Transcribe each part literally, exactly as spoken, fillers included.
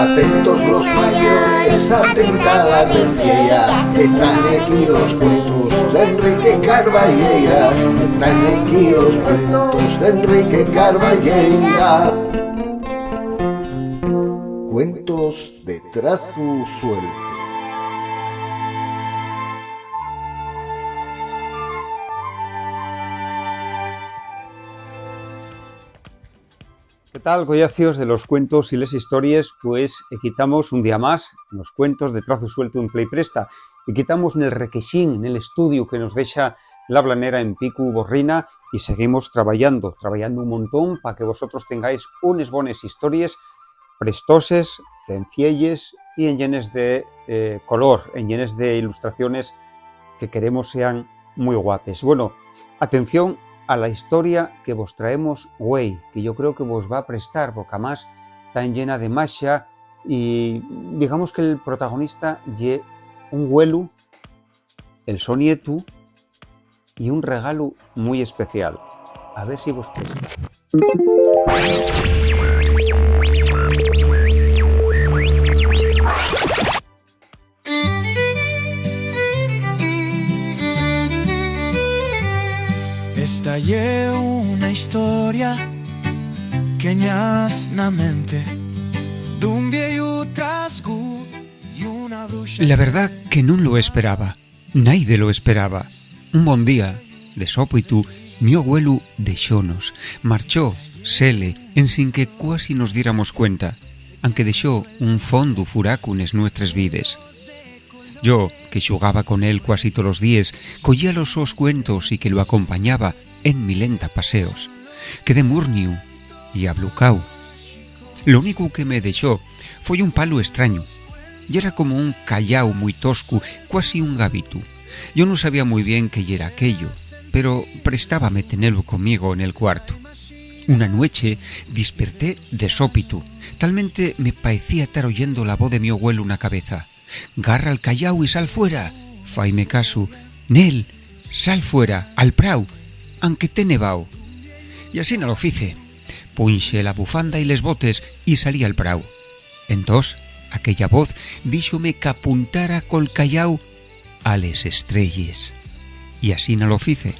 Atentos los mayores, atenta la veciella, que tán equí los cuentos d'Enrique Carballeira, tán equí los cuentos d'Enrique Carballeira. Cuentos de Trazu Sueltu. ¿Qué tal, collacios de los cuentos y les histories? Pues, equí tamos un día más, los cuentos de Trazu Sueltu en Play Presta. Equí tamos nel requexín, nel estudiu que nos dexa la Blanera en Picu Borrina, y seguimos trabayando, trabayando un montón pa que vosotros tengáis unes bones histories prestoses, cencielles y enllenes de, eh, color, enllenes de ilustraciones que queremos sean mui guapes. Bueno, atención a la historia que vos traemos güei, que yo creo que vos va a prestar, porque amás ta enllena de maxia, y digamos que el protagonista ye un güelu, el so nietu, y un regalu mui especial. A ver si vos presta. Esta ye una historia que ñas na mente d'un vieyu trasgu y una bruxa. La verdá que nun lo esperaba. Naide lo esperaba. Un bon día, de sópitu, mio güelu dexónos. Marchó, sele, ensin que cuasi nos diéramos cuenta, anque dexó un fondu furacu nes nuestres vides. Yo, que xugaba con él cuasi tolos díes, collía los sos cuentos y que lo acompañaba en milenta paseos. Quedé murniu y ablucáu. Lo único que me dexó foi un palu estrañu. Yera como un calláu mui toscu, cuasi un gabitu. Yo nun sabía mui bien qué yera aquello, pero prestábame tenelu conmigo nel cuartu. Una nueche disperté de sópitu, talmente me paecía tar oyendo la voz de mio güelu na cabeza. "Garra'l calláu y sal fuera. Faime casu. Nel, sal fuera, al prau, anque te nevao." Y asina lo fice. Punxe la bufanda y les botes y salí al prau. Entós, aquella voz díxome qu'apuntara col calláu a les estrelles. Y asina lo fice.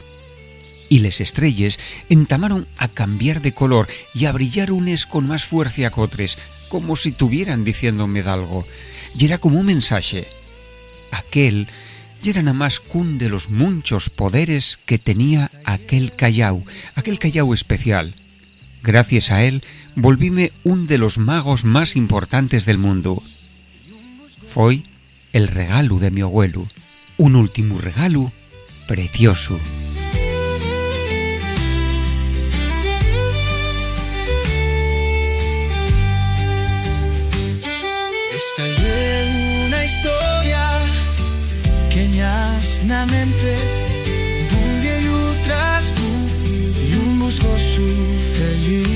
Y les estrelles entamaron a cambiar de color y a brillár unes con más fuercia qu'otres, como si tuvieran diciéndome dalgo. Yera como un mensaxe. Aquel yera namás qu'ún de los munchos poderes que tenía aquel calláu, aquel calláu especial. Gracies a él, volvíme un de los magos más importantes del mundu. Foi el regalu de mi abuelu, un últimu regalu preciosu. Esta ye una historia que ñas na mente d'un vieyu trascu y un buscosu feliz.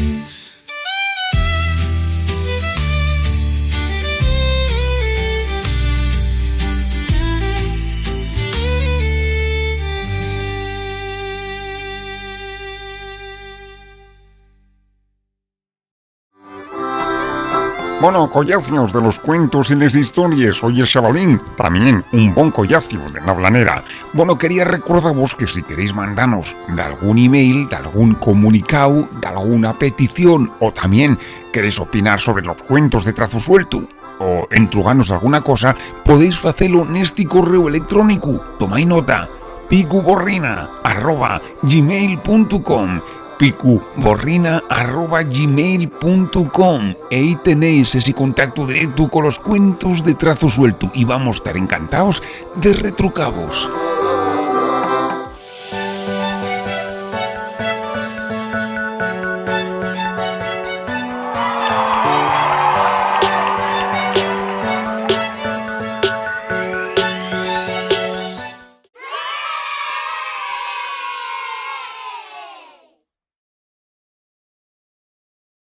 Bono, collacios de los cuentos y les histories, oye, xabalín, tamién un bon collaciu de la Blanera. Bono, quería recordavos que si queréis mandanos d'algún email, d'algún comunicáu, d'alguna petición, o tamién queréis opinar sobre los cuentos de Trazu Sueltu, o entruganos alguna cosa, podéis facelo nesti corréu electrónicu. Tomái nota: picuborrina arroba gmail punto com. Picuborrina arroba gmail punto com. Ehí tenéis esi contactu directu colos cuentos de Trazu Sueltu y vamos tar encantaos de retrucavos.